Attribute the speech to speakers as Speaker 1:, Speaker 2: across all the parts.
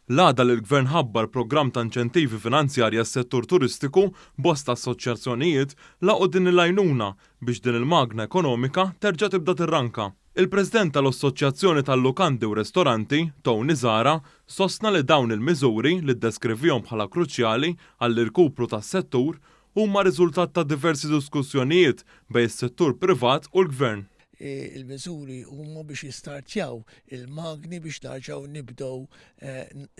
Speaker 1: L-għada li l-Gvern ħabbar programm ta' inċentivi finanzjarji għas-settur turistiku, bosta assoċjazzjonijiet laqgħu din il-għajnuna biex din il-magna ekonomika terġa' tibda tirranka. Il-President tal-Ossoċjazzjoni tal-Lukandi u Restoranti, Tony Zahra, sostna li dawn il-miżuri, li ddeskrivihom bħala kruċjali għall-irkupru tas-settur, huma riżultat ta' diversi diskussjonijiet bejn is-settur privat u l-Gvern.
Speaker 2: Il-miżuri huma biex jistartjaw il-magni biex narġgħu nibdew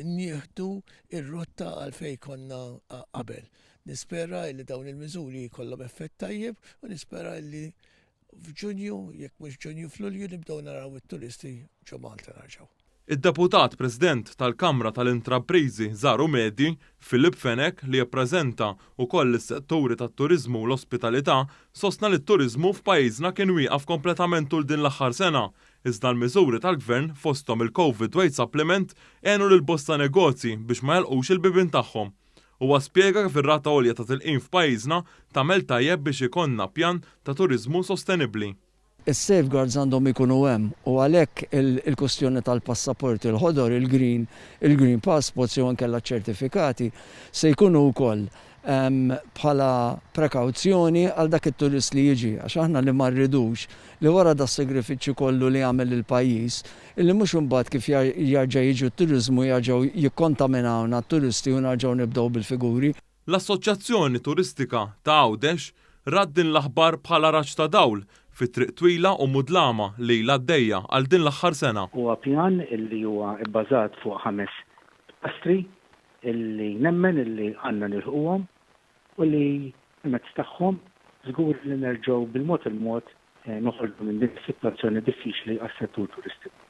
Speaker 2: nieħdu r-rotta għal fejn konna qabel. Nispera li dawn il-miżuri jkollhom effett tajjeb u nispera li f'Ġunju, jekk mhux f'Ġunju f'Lulju nibdew naraw it-turisti ġo Malta narġgħu.
Speaker 1: Id-Deputat President tal-Kamra tal-Intrapriżi Żgħar u Medji, Philip Fenech, li jippreżenta wkoll is-setturi tat-turiżmu u l-ospitalità, sostna li t-turiżmu f'pajjiżna kien wieqaf kompletament tul din l-aħħar sena, iżda l-miżuri tal-Gvern fosthom il-Covid Wage Supplement għenu lil bosta negozji biex ma jagħlqux il-bibien tagħhom. Huwa spjega kif ir-rata għolja ta' tilqim f'pajjiżna tagħmel tajjeb biex ikollna pjan ta' turiżmu sostenibbli.
Speaker 3: Is-safeguards għandhom ikunu hemm u għalhekk il-kwistjoni tal-passaporti l-ħodor, il-green, il-green passports jew inkella ċ-ċertifikati se jkunu wkoll bħala prekawzjoni għal dak it-turist li jiġi għax aħna li ma rridux li wara das-sagrifiċċju kollu li għamel il-pajjiż illi mhux imbagħad kif jarġa' jiġu t-turiżmu jarġgħu jikkontaminawna t-turisti u narġgħu nibdew bil-figuri.
Speaker 1: L-Assoċjazzjoni Turistika ta' Għawdex rat din l-aħbar bħala raġġ ta' dawl fi triq twila u mudlama li ilha għaddejja għal din l-aħħar sena.
Speaker 4: Huwa pjan li huwa bbażat fuq ħames pilastri li nemmen li għandna nilħquhom u li permezz tagħhom żgur li nerġgħu bil-mod il-mod noħorġu minn din is-sitwazzjoni diffiċli għas-settur turistiku.